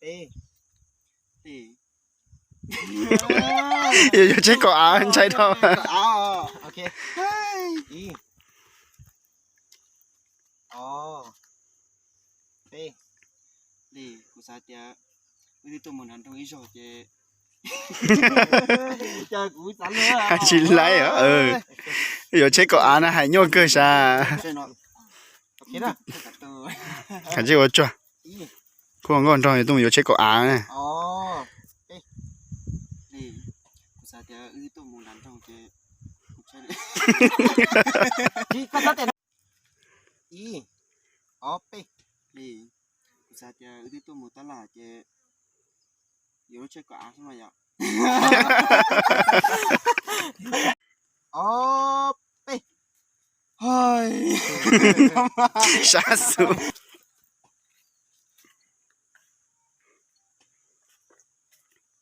Yus yuav tsheb kaum av ntshai dhau. Ib, ob, peb, li. Kuv xav tias wb twb tuaj mus nram nroog ib zaug ces tsis laib. Yuav tsheb kaum av na, hais nyuaj kawg sas. Khav ntsej ua tsuag. Kuj nkauj nraug yuav tuaj mus yuav tsheb kaum av na. Ib, ob, peb, li. Kuv xav tias wb twb tuaj mus tab laj ces yuav lub tsheb kaum av xwb no yom. Ob, peb. Sab xus.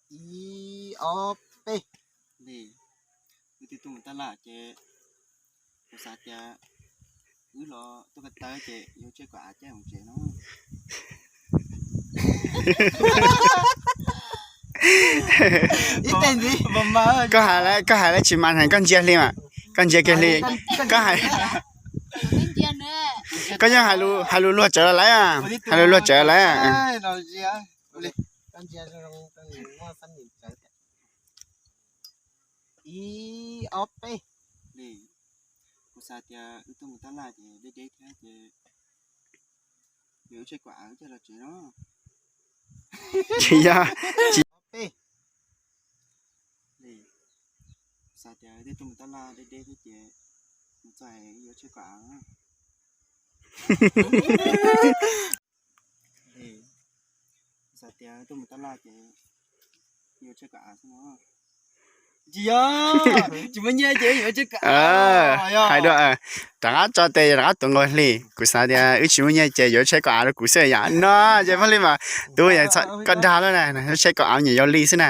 Ib, ob, peb, li. Wb twb tuaj mus tab laj ces kuv xav tias wb los tuaj ko taw ces yuav tsheb kaum av caij mus tsev no. Koj hais, koj hais lawv tsis mas, koj ntsia hli mas, koj ntsia kiag hli, koj hais, koj yeej hais lus luag tsawv lawm, hais lus luag tsawv lawm. Ib, ob, peb, li. Kuv xav tias wb tuaj mus tab laj ces deb deb thiab ces yuav tsheb kaum av caij los tsev no. Tsis yog, tsis, ob, peb, li. Kuv xav tias wb twb tuaj mus tab laj deb deb thiab ces mus txog yuav tsheb kaum av. Xav tias tuaj mus tab laj ces yuav tsheb kaum av xwb no. Tsis yog, tsis muaj nyiaj ces yuav tsheb kaum av. Hais dua, rov qab tso tes rov qab tuav nkaus hli. Kuv xav tias wb tsis muaj nyiaj ces yuav tsheb kaum av rau kuv xwb yom. No ces paj li mas tub, koj dag lawm na, tsheb kaum av nyiam yau li xwb na.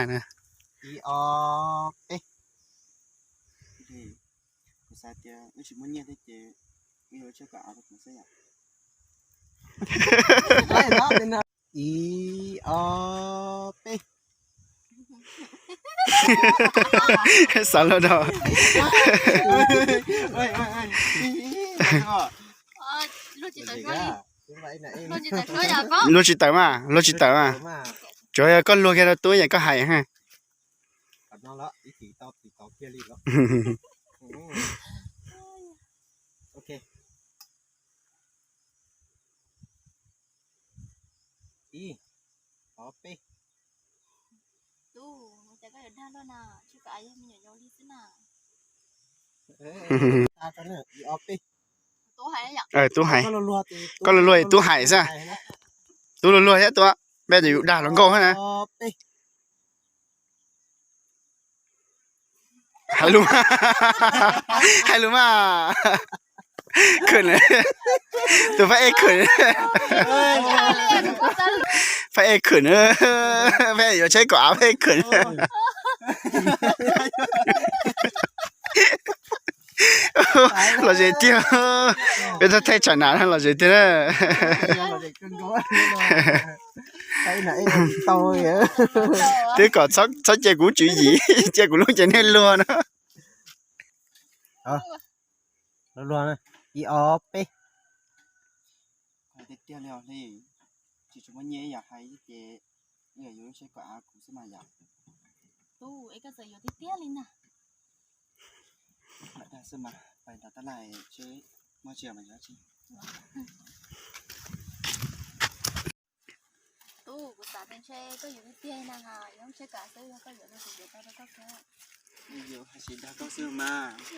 Ib, ob, peb, li. Kuv xav tias wb tsis muaj nyiaj thiab ces wb yuav tsheb kaum av rau kuv xwb yom. Ib, ob, peb. Xav luag dhau. Luag tsis tawm mas, luag tsis tawm mas. Tsuas yog koj luag kiag rau tub es koj hais. Tub hais, koj luag luag tub hais xwb. Tub luag luag thiab tub, peb yus dag hluas nkauj na. Hais lus, hais lus mas. Khwm, tus pab ej khwm, pab ej khwm, peb yuav tsheb kaum av pab ej khwm. Lom zem tiag, peb tau thaij tsam nam lom zem tiag na. Twb kom txhob cia kuv tswv yim, cia kuv lub ces nej luag no. Ib, ob, peb. Tiag tiag li os Hli, tsis tshua muaj nyiaj ib yam hais ces wb yuav lub tsheb kaum av kuv xwb mas yom. Tub, es koj txawm yuav tiag tiag li na. Lam dag xwb mas, pais nram tab laj seb muaj tsis mas yuav tsis. Tub, kuv xav tias ntshe koj yuav tiag tiag na, yuav lub tsheb kaum av xwb, yog koj yuav no kuv yuav tau rau koj xwb. Yuav hais tsis dag koj xwb mas.